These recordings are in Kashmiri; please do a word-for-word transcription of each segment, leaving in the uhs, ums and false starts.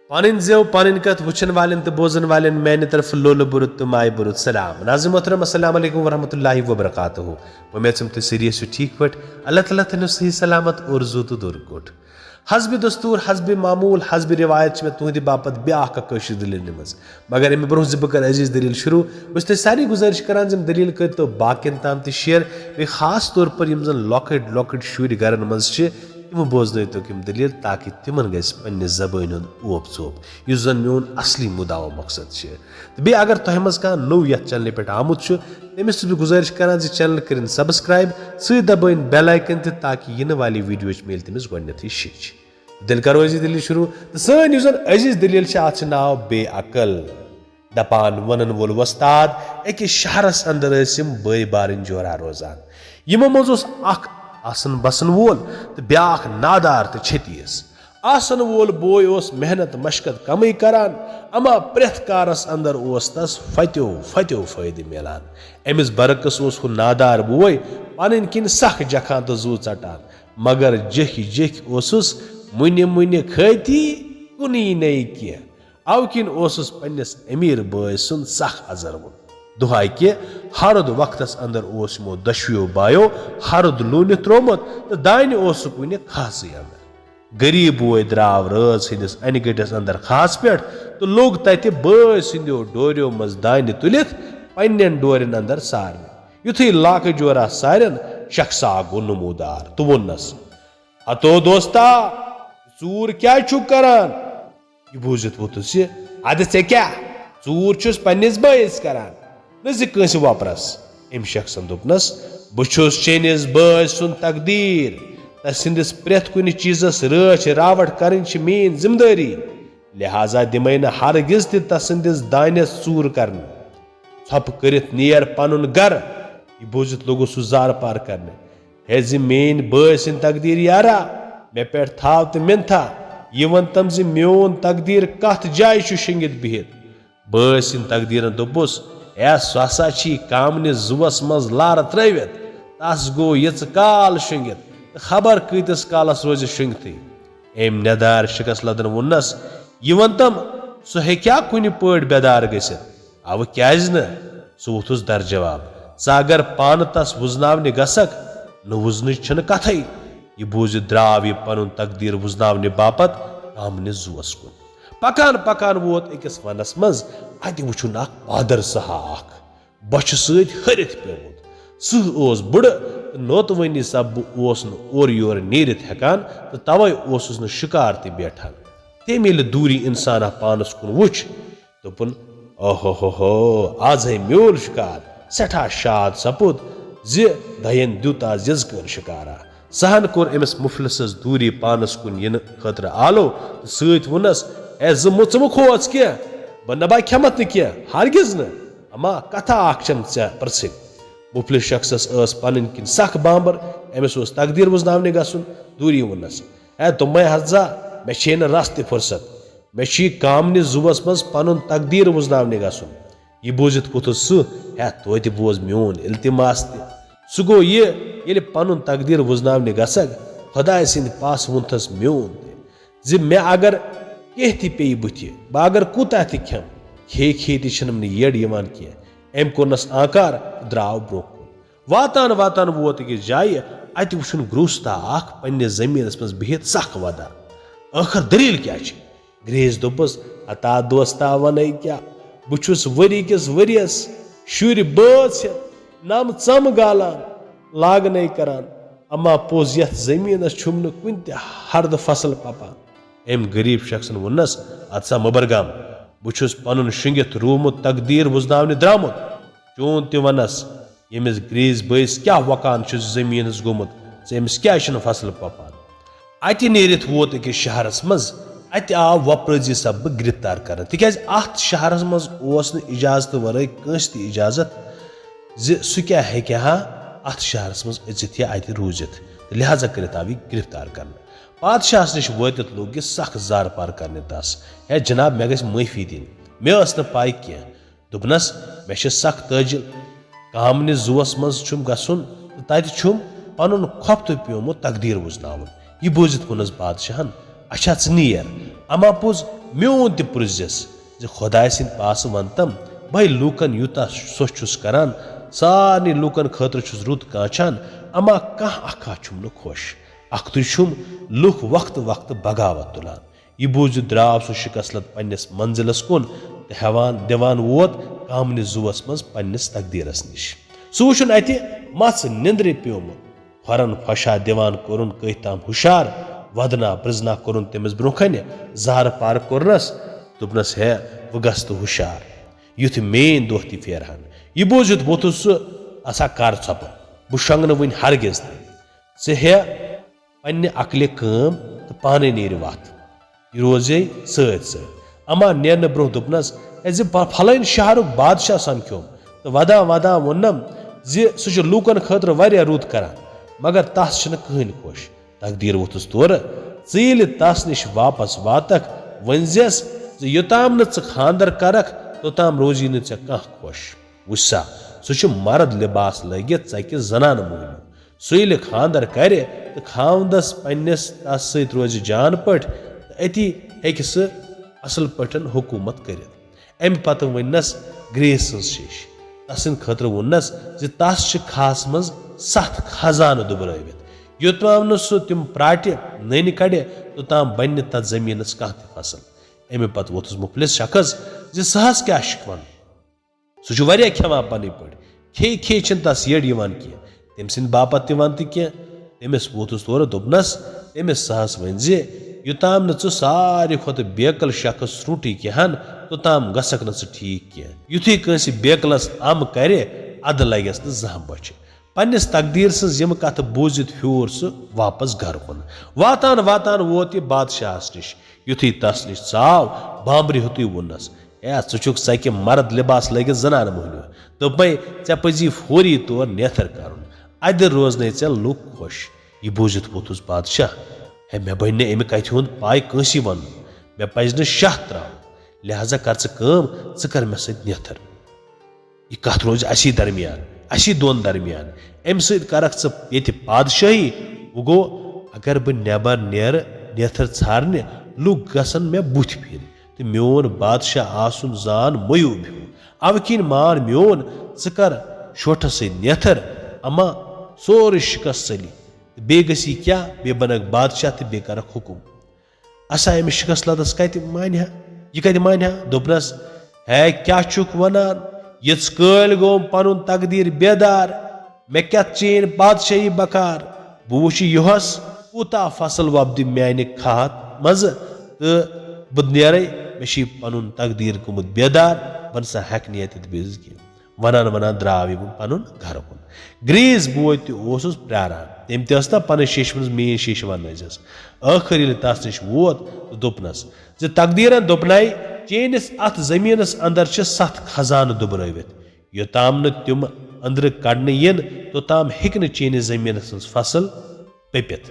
پنٕنۍ زٮ۪و، پنٕنۍ کتھ وٕچھن والٮ۪ن تہٕ بوزن والٮ۪ن میانہِ طرفہٕ لولہٕ بوٚرُت تہٕ مایہِ بوٚرُت سلام۔ ناظرین محترم، السلام علیکم ورحمۃ اللہ وبرکاتہ۔ وۄمید چھم تُہۍ سٲری ٲسِو ٹھیٖک پٲٹھۍ۔ اللہ تعالیٰ تھٲینو صحیح سلامت اور زُو تہٕ دوٚر کوٚٹ۔ حسب دستور، حسب معمول، حسب روایت چھِ مےٚ تُہنٛدِ باپتھ بیٛاکھ اکھ کٲشِر دٔلیٖل نِمٕژ۔ مگر اَمہِ برونٛہہ زِ بہٕ کرٕ عزیز دٔلیٖل شروٗع، بہٕ چھُس تۄہہِ سارنٕے گُزٲرِش کران زِ یِم دٔلیٖل کٔرۍتو باقین تام تہِ share۔ بیٚیہِ خاص طور پر یِم زن لۄکٕٹۍ لۄکٕٹۍ شُرۍ گرن منٛز چھِ، تِم بوزنٲوتوکھ یِم دٔلیٖل، تاکہِ تِمن گژھِ پننہِ زبٲنۍ ہُنٛد اوپ ژوپ، یُس زن میون اصلی مُدعا و مقصد چھُ۔ تہٕ بیٚیہِ اگر تۄہہِ منٛز کانٛہہ نوٚو یتھ channelہِ پٮ۪ٹھ آمُت چھُ، تٔمِس چھُس بہٕ گُزٲرِش کران زِ channel کٔرِن subscribe، سۭتۍ دبٲیِن bell icon تہِ، تاکہِ یِنہٕ والہِ videoہٕچ میلہِ تٔمِس گۄڈٕنیتھٕے شِش۔ تیٚلہِ کرو أسۍ یہِ دٔلیٖل شروٗع۔ تہٕ سٲنۍ یُس زن عزیز دٔلیٖل چھِ، اتھ چھُ ناو بے عقل۔ دپان، ونن وول وۄستاد أکِس شہرس اندر ٲسۍ یِم بٲے بارٕنۍ جورا روزان۔ یِمو منٛز اوس اکھ آسن بسن وول تہٕ بیٛاکھ نادار تہٕ چھتیس۔ آسن وول بوے اوس محنت مشقت کمٕے کران، اما پرٛٮ۪تھ کارس اندر اوس تس فتیو فتیو فٲیدٕ میلان۔ أمِس برعکس اوس ہُہ نادار بوے پنٕنۍ کِنۍ سخ جکھان تہٕ زُو ژٹان، مگر جیکھۍ جیکھۍ اوسُس مُنہِ مُنہِ کھٲتی کُنی نے کینٛہہ۔ او کِنۍ اوسُس پننِس امیر بٲے سُنٛد سخ ازروُن۔ دۄہے کہِ ہرُد وقتس اندر اوس یِمو دۄشوٕیو بایو ہرُد لوٗنِتھ تروومُت تہٕ دانہِ اوسُکھ وُنہِ کھہسٕے اندر۔ غریب بوے درٛاو رٲژ ہٕنٛدِس انہِ گٔٹِس اندر کھہس پٮ۪ٹھ تہٕ لوٚگ تتہِ بٲے سٕنٛدیو ڈوریو منٛز دانہِ تُلِتھ پننٮ۪ن ڈورٮ۪ن اندر سارنہِ۔ یُتھُے لاکہٕ جورا سارٮ۪ن شخصا گوٚو نمودار تہٕ ووٚننس، ہتو دوستا، ژوٗر کیازِ چھُکھ کران؟ یہِ بوٗزِتھ ووٚتھُس یہِ، ادٕ ژےٚ کیٛاہ؟ ژوٗر چھُس پننِس بٲیِس کران، نہ زِ کٲنٛسہِ وۄپرس۔ أمۍ شخصن دوٚپنس، بہٕ چھُس چٲنِس بٲے سُنٛد تقدیٖر۔ تسٕنٛدِس پرٛٮ۪تھ کُنہِ چیٖزس رٲچھ راوٹھ کرٕنۍ چھِ میٲنۍ ذمہٕ دٲری۔ لہذا دِمے نہٕ ہرگز تہِ تسٕنٛدِس دانٮ۪س ژوٗر کرنہٕ۔ ژھۄپہٕ کٔرِتھ نیر پنُن گرٕ۔ یہِ بوٗزِتھ لوٚگُس سُہ زارٕ پار کرنہِ۔ ہے زِ میٲنۍ بٲے سٕنٛدۍ تقدیٖر یارا، مےٚ پٮ۪ٹھ تھاو تہٕ مِنتھا۔ یہِ وَن تم زِ میون تقدیٖر کتھ جایہِ چھُ شٔنگِتھ بِہِتھ۔ بٲے سٕنٛدۍ تقدیٖرن دوٚپُس، ہے سُہ ہسا چھی کامنہِ زُوس منٛز لارٕ ترٲوِتھ۔ تس گوٚو یِژٕ کال شٔنگِتھ تہٕ خبر کۭتِس کالس روزِ شٔنگتھٕے۔ أمۍ ندارِ شِکس لدن ووٚننس، یہِ وَن تم، سُہ ہیٚکیٛاہ کُنہِ پٲٹھۍ بیدار گٔژھِتھ؟ اوٕ کیازِ نہٕ؟ سُہ ووٚتھُس در جواب۔ ژٕ اگر پانہٕ تس وُزناونہِ گژھکھ، نہٕ وُزنٕچ چھنہٕ کتھے۔ یہِ بوٗزِتھ درٛاو یہِ پنُن تقدیٖر وُزناونہِ باپتھ کامنہِ زُوس کُن۔ پکان پکان ووت أکِس ونس منٛز، اتہِ وُچھُن اکھ بادر سہا اکھ۔ بۄچھِ سۭتۍ ۂرِتھ پیومُت۔ سٕہہ اوس بٕڑٕ تہٕ نوتوٲنی سببہٕ اوس نہٕ اورٕ یورٕ نیٖرِتھ ہٮ۪کان تہٕ توے اوسُس نہٕ شِکار تہِ بیٹھان۔ تٔمۍ ییٚلہِ دوٗری انسانا پانس کُن وُچھ، دوٚپُن، اوہو ہو ہو، از ہے میوٗل شِکار۔ سٮ۪ٹھاہ شاد سپُد زِ دَین دیُت از یِژ کٲلۍ شِکارا۔ سہن کوٚر أمِس مُفلِسس دوٗری پانس کُن یِنہٕ خٲطرٕ آلو تہٕ سۭتۍ ووٚننس، اے زٕ مُژٕ مہٕ کھوژ کینٛہہ، بہٕ نبا کھٮ۪متھ نہٕ کینٛہہ، ہرگز نہٕ۔ اما کتھا اکھ چھم ژےٚ پرژھٕنۍ۔ مُفلِس شخصس ٲس پنٕنۍ کِنۍ سخ بامبر، أمِس اوس تقدیٖر وُزناونہِ گژھُن۔ دوٗری ووٚننس، اے تُمے حظ زا، مےٚ چھے نہٕ رژھ تہِ فرصت۔ مےٚ چھُ یہِ کامنہِ زُوَس منٛز پنُن تقدیٖر وُزناونہِ گژھُن۔ یہِ بوٗزِتھ ووٚتھُس سُہ، ہے توتہِ بوز میون التماس تہِ۔ سُہ گوٚو یہِ، ییٚلہِ پنُن تقدیٖر وُزناونہِ گژھکھ، خۄداے سٕنٛدِ پاسہٕ ووٚنتھس میون تہِ، زِ مےٚ اگر کینٛہہ تہِ پیٚیہِ بُتھِ، بہٕ اگر کوٗتاہ تہِ کھٮ۪مہٕ، کھے کھے تہِ چھِنہٕ مےٚ یٔڈ یِوان کینٛہہ۔ أمۍ کوٚرنس آنکار تہٕ درٛاو برٛونٛہہ کُن۔ واتان واتان ووت أکِس جایہِ، اتہِ وُچھُن گروستا اکھ پننِس زٔمیٖنس منٛز بِہِتھ سخ ودان۔ ٲخر دٔلیٖل کیٛاہ چھِ؟ گریز دوٚپُس، ہتا دوستا ونے کیٛاہ، بہٕ چھُس ؤری کِس ؤریس شُرۍ بٲژ ہٮ۪تھ نم ژم گالان، لاگنے کران، اما پوٚز یتھ زٔمیٖنس چھُم نہٕ کُنہِ تہِ ہردٕ فصل پپان۔ أمۍ غریٖب شخصن ووٚننس، ادٕ سا مُبرگم، بہٕ چھُس پنُن شٔنگِتھ روٗمُت تقدیٖر وُزناونہِ درامُت۔ چون تہِ ونس، ییٚمِس گریز بٲیِس کیٛاہ وۄکان چھُ زٔمیٖنس گوٚمُت، زِ أمِس کیٛازِ چھُنہٕ فصل پۄپان؟ اتہِ نیٖرِتھ ووت أکِس شہرس منٛز۔ اتہِ آو وۄپرٲزی سببہٕ گرفتار کرنہٕ، تِکیازِ اتھ شہرس منٛز اوس نہٕ اجازتہٕ ورٲے کٲنٛسہِ تہِ اجازت زِ سُہ کیٛاہ ہیٚکہِ ہا اتھ شہرس منٛز أژِتھ یا اتہِ روٗزِتھ، تہٕ لہذا کٔرِتھ آو یہِ گرفتار کرنہٕ۔ پادشاہس نِش وٲتِتھ لوٚگ یہِ سخ زارٕ پار کرنہِ تس، ہے جناب، مےٚ گژھِ معٲفی دِنۍ، مےٚ ٲس نہٕ پاے کینٛہہ۔ دوٚپنس، مےٚ چھِ سخ تٲجِل۔ کامنہِ زُوس منٛز چھُم گژھُن تہٕ تتہِ چھُم پنُن خۄفتہٕ پیومُت تقدیٖر وُزناوُن۔ یہِ بوٗزِتھ ووٚنُس بادشاہن، اچھا، ژٕ نیر۔ اما پوٚز، میون تہِ پرُزٮ۪س زِ خۄداے سٕنٛدۍ پاسہٕ وَنتم، بہٕ لوٗکن یوٗتاہ سۄچھ چھُس کران، سارنٕے لوٗکن خٲطرٕ چھُس رُت کانچھان، اما کانٛہہ اکھا چھُم نہٕ خۄش۔ اکھتُے چھُم لُکھ وقتہٕ وقتہٕ بغاوت تُلان۔ یہِ بوٗزِتھ درٛاو سُہ شِکسلت پننِس منزلس کُن تہٕ ہٮ۪وان دِوان ووت کامنہِ زُوس منٛز پننِس تقدیرس نِش۔ سُہ وُچھُن اتہِ مژھ نِندرِ پیومُت۔ کھۄرن پھۄشا دِوان کوٚرُن کٔتھۍ تام ہُشار۔ ودنا پرزنا کوٚرُن تٔمِس برونٛہہ کنہِ۔ زہرٕ پار کوٚرنس۔ دوٚپنس، ہے، وۄنۍ گژھ تہٕ ہُشار، یُتھ میٲنۍ دۄہ تہِ پھیرہن۔ یہِ بوٗزِتھ ووٚتھُس سُہ، اسا کر ژھۄپہٕ، بہٕ شۄنٛگہٕ نہٕ وُنہِ ہرگز تہِ۔ ژٕ ہے پننہِ عقلہِ کٲم تہٕ پانے نیرِ وتھ۔ یہِ روزے سۭتۍ سۭتۍ۔ اما نیرنہٕ برونٛہہ دوٚپنس، ہے زِ پ-، پھلٲنۍ شہرُک بادشاہ سمکھیوم تہٕ ودان ودان ووٚننم زِ سُہ چھُ لوٗکن خٲطرٕ واریاہ رُت کران، مگر تس چھِنہٕ کٕہٕنۍ خۄش۔ تقدیر ووٚتھُس تورٕ، ژٕ ییٚلہِ تس نِش واپس واتکھ، ؤنۍ زٮ۪س زِ یوٚتام نہٕ ژٕ خاندر کرکھ، توٚتام روزی نہٕ ژےٚ کانٛہہ خۄش۔ وٕچھ سا، سُہ چھُ مرد لباس لٲگِتھ ژکہِ زنانہٕ موٗنِو۔ سُہ ییٚلہِ خاندر کرِ تہٕ خاوندس پننِس تس سۭتۍ روزِ جان پٲٹھۍ، تہٕ أتی ہیٚکہِ سُہ اصل پٲٹھۍ حکوٗمت کٔرِتھ۔ امہِ پتہٕ ؤننس گریس سٕنٛز شیش۔ تسٕنٛدِ خٲطرٕ ووٚننس زِ تس چھِ کھاہس منٛز ستھ خزانہٕ دُبرٲوِتھ۔ یوٚتام نہٕ سُہ تِم پراٹہِ نٔنۍ کڑِ، توٚتام بنہِ نہٕ تتھ زٔمیٖنس کانٛہہ تہِ فصل۔ امہِ پتہٕ ووٚتھُس مُفلِس شخص زِ سُہ حظ کیٛاہ چھُکھ ونان؟ سُہ چھُ واریاہ کھٮ۪وان پنٕنۍ پٲٹھۍ۔ کھے کھے چھِنہٕ تس یٔڑ یِوان کینٛہہ۔ تٔمۍ سٕنٛدِ باپتھ تہِ ون تہٕ کینٛہہ۔ تٔمِس ووٚتھُس تورٕ دوٚپنس، تٔمِس سہس ؤنۍ زِ یوٚتام نہٕ ژٕ ساروی کھۄتہٕ بیکل شخص سرٛونٛٹھٕے کھٮ۪ہن، توٚتام گژھکھ نہٕ ژٕ ٹھیٖک کینٛہہ۔ یُتھُے کٲنٛسہِ بیکلس ام کرِ، ادٕ لگٮ۪س نہٕ زانٛہہ بۄچھِ۔ پننِس تقدیر سٕنٛز یِم کتھٕ بوٗزِتھ پھیوٗر سُہ واپس گرٕ کُن۔ واتان واتان ووت یہِ بادشاہس نِش۔ یُتھُے تس نِش ژاو، بامبرِ ہیوٚتُے ووٚننس، ہے، ژٕ چھُکھ سکہِ مرد لباس لٲگِتھ زنانہٕ موہنیو۔ دوٚپمَے، ژےٚ پزی فوری طور نیتھر کرُن۔ ادِ روزنے ژےٚ لوٗکھ خۄش۔ یہِ بوٗزِتھ ووٚتھُس بادشاہ، ہے، مےٚ بنہِ نہٕ امہِ کتھِ ہُنٛد پاے کٲنٛسی ونُن۔ مےٚ پزِ نہٕ شاہ تراوُن۔ لہذا کر ژٕ کٲم، ژٕ کر مےٚ سۭتۍ نیتھر۔ یہِ کتھ روزِ اسی درمیان، اسی دۄن درمیان۔ امہِ سۭتۍ کرکھ ژٕ ییٚتہِ پادشٲہی۔ وۄنۍ گوٚو، اگر بہٕ نٮ۪بر نیرٕ نیتھر ژھارنہِ، لوٗکھ گژھن مےٚ بُتھِ پھِرِ۔ تہٕ میون بادشاہ آسُن زان مویوٗب ہیوٗ۔ اَوٕ کِنۍ مان میون، ژٕ کر شوٹھس سۭتۍ نیتھر، اما سورُے شِکست ژٔلہِ۔ تہٕ بیٚیہِ گژھی کیٛاہ؟ بیٚیہِ بنکھ بادشاہ تہٕ بیٚیہِ کرکھ حُکُم۔ اسا أمِس شِکست لدس کتہِ مانہِ ہا؟ یہِ کتہِ مانہِ ہا؟ دوٚپنس، ہے کیٛاہ چھُکھ ونان؟ یِژھ کٲلۍ گوٚوم پنُن تقدیر بیدار۔ مےٚ کیٛاہ چین پادشٲہی بکار؟ بہٕ وٕچھِ یُہس کوٗتاہ فصل وۄپدِ میانہِ کھاتھ منٛزٕ تہٕ بہٕ نیرے، مےٚ چھِ پنُن تقدیر گوٚمُت بیدار، بہٕ نسا ہٮ۪کہٕ نہٕ ییٚتٮ۪تھ بِہِتھ کینٛہہ۔ ونان ونان درٛاو یہِ پنُن گرٕ کُن۔ گریز بوے تہِ اوسُس پراران، تٔمۍ تہِ ٲس نا پنٕنۍ شیشہِ منٛز میٲنۍ شیشہِ وننٲوزٮ۪س۔ ٲخٕر ییٚلہِ تس نِش ووت تہٕ دوٚپنس زِ تقدیرن دوٚپنَے، چٲنِس اتھ زٔمیٖنس اندر چھِ ستھ خزانہٕ دُبرٲوِتھ۔ یوٚتام نہٕ تِم أنٛدرٕ کڑنہٕ یِن، توٚتام ہیٚکہِ نہٕ چٲنِس زٔمیٖنَس منٛز فصل پٔپِتھ۔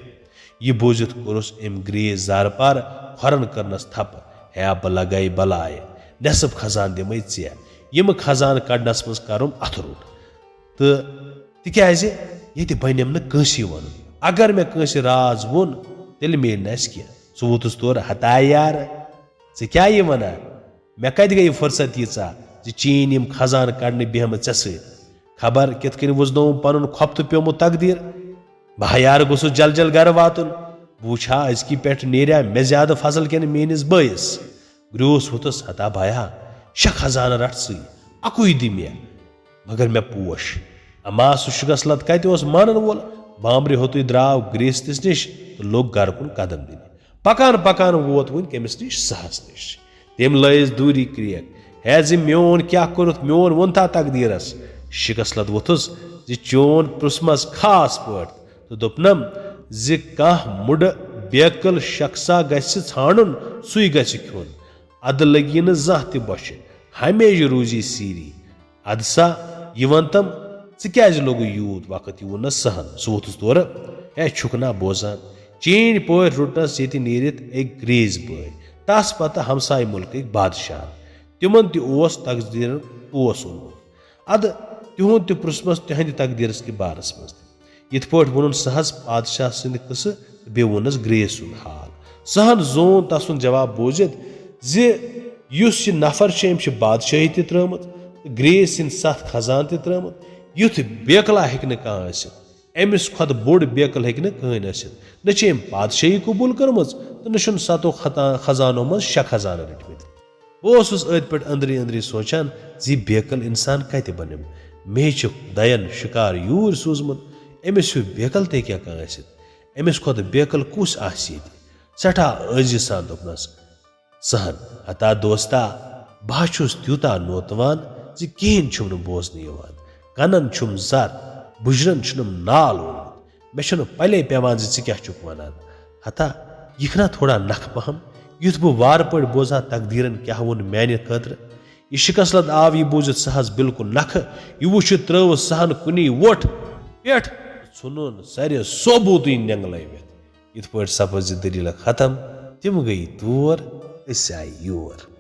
یہِ بوٗزِتھ کوٚرُس أمۍ گرٛیز زارٕ پار، کھۄرَن کٔرنَس تھپہٕ، ہے بہٕ لگے بلایہِ، نٮ۪صٕف خزانہٕ دِمَے ژےٚ۔ یِم خزانہٕ کڑنَس منٛز کَرُم اَتھٕ روٚٹ۔ تہٕ تِکیٛازِ ییٚتہِ بَنیٚم نہٕ کٲنٛسی وَنُن۔ اگر مےٚ کٲنٛسہِ راز ووٚن، تیٚلہِ میلہِ نہٕ اَسہِ کینٛہہ۔ سُہ ووتُس تورٕ، ہتاے یارٕ، ژٕ کیٛاہ یہِ وَنان؟ مےٚ کَتہِ گٔیہِ فرصت ییٖژاہ زِ چٲنۍ یِم خزانہٕ کڑنہِ بیٚہمہٕ ژےٚ سۭتۍ؟ خبر کِتھ کٔنۍ وُزنووُم پنُن خۄفتہٕ پیومُت تقدیر۔ بہٕ ہا یارٕ گوٚژھُس جل جل گرٕ واتُن۔ بہٕ وُچھِ ہا أزکی پٮ۪ٹھ نیریا مےٚ زیادٕ فصل کِنہٕ میٲنِس بٲیِس۔ گریوس ووٚتھُس، ہتا بایا، شےٚ خزانہٕ رٹھ ژٕے، اکُے دِ مےٚ۔ مگر مےٚ پوش۔ اما سُہ شُگس لد کتہِ اوس مانن وول؟ بامبرِ ہوٚتُے درٛاو گریستِس نِش تہٕ لوٚگ گرٕ کُن قدم دِنہِ۔ پکان پکان ووت وۄنۍ کٔمِس نِش؟ سہس نِش۔ تٔمۍ لٲیِس دوٗری کرٛیک، ہے زِ میون کیٛاہ کوٚرُتھ، میون ووٚن تھا تقدیرس؟ شِکس لد ووٚتھُس زِ چون پرُژھمس خاص پٲٹھۍ تہٕ دوٚپنم زِ کانٛہہ مُڈٕ بیکل شخصا گژھِ ژھانڈُن، سُے گژھِ کھیوٚن۔ ادٕ لگی نہٕ زانٛہہ تہِ بۄچھِ، ہمیشہِ روٗزی سیٖری۔ ادٕ سا، یہِ ون تم، ژٕ کیازِ لوٚگُے یوٗت وقت؟ یہِ ووٚننس سہن۔ سُہ ووٚتھُس تورٕ، ہے چھُکھ نا بوزان؟ چٲنۍ پٲٹھۍ روٚٹنس ییٚتہِ نیٖرِتھ أکۍ گریز بٲے، تس پتہٕ ہمسایہِ مُلکٕکۍ بادشاہ۔ تِمن تہِ اوس تقدیرن پوس اوٚنمُت۔ ادٕ تِہُنٛد تہِ پرُژھمس تِہنٛدِ تقدیرس کہِ بارس منٛز تہِ۔ یِتھ پٲٹھۍ ووٚنُن سہس پادشاہ سٕنٛدِ قصہٕ تہٕ بیٚیہِ ووٚننس گریز سُنٛد حال۔ سہن زون تسُنٛد جواب بوٗزِتھ زِ یُس یہِ نفر چھُ، أمۍ چھِ بادشٲہی تہِ ترٲومٕژ تہٕ گریس ہٕنٛدۍ ستھ خزانہٕ تہِ ترٲومٕتۍ۔ یُتھ بیکلا ہیٚکہِ نہٕ کانٛہہ ٲسِتھ، أمِس کھۄتہٕ بوٚڑ بیکل ہیٚکہِ نہٕ کٕہٕنۍ ٲسِتھ۔ نہ چھِ أمۍ پادشٲہی قبوٗل کٔرمٕژ تہٕ نہ چھُن ستو خطا-، خزانو منٛز شےٚ خزانہٕ رٔٹمٕتۍ۔ بہٕ اوسُس أتھۍ پٮ۪ٹھ أنٛدری أنٛدری سونٛچان زِ یہِ بیکل اِنسان کتہِ بنیوم؟ مے چھُ خۄداین شِکار یوٗرۍ سوٗزمُت، أمِس ہیوٗ بیکل تہِ کیٛاہ کانٛہہ ٲسِتھ؟ أمِس کھۄتہٕ بیکل کُس آسہِ ییٚتہِ؟ سٮ۪ٹھاہ عٲجزی سان دوٚپنس، سہن، ہتا دوستا، بہٕ ہا چھُس تیوٗتاہ نوتوان زِ کِہیٖنۍ چھُم نہٕ بوزنہٕ یِوان۔ کنن چھُم زر، بُجرن چھُنم نال ووٚنمُت۔ مےٚ چھُنہٕ پلے پٮ۪وان زِ ژٕ کیٛاہ چھُکھ وَنان۔ ہتا، یِکھ نا تھوڑا نکھٕ پہم، یُتھ بہٕ وارٕ پٲٹھۍ بوزٕ ہا تقدیٖرن کیٛاہ ووٚن میانہِ خٲطرٕ۔ یہِ شکست لد آو یہِ بوٗزِتھ سہس بالکل نکھٕ۔ یہِ وٕچھِتھ ترٲوٕس سہن کُنی وۄٹھ پٮ۪ٹھ، ژھُنُن سرِ ثوبوٗتٕے نٮ۪نٛگلٲوِتھ۔ یِتھ پٲٹھۍ سپٕز یہِ دٔلیٖلہ ختم۔ تِم گٔیہِ تور، أسۍ آیہِ یور۔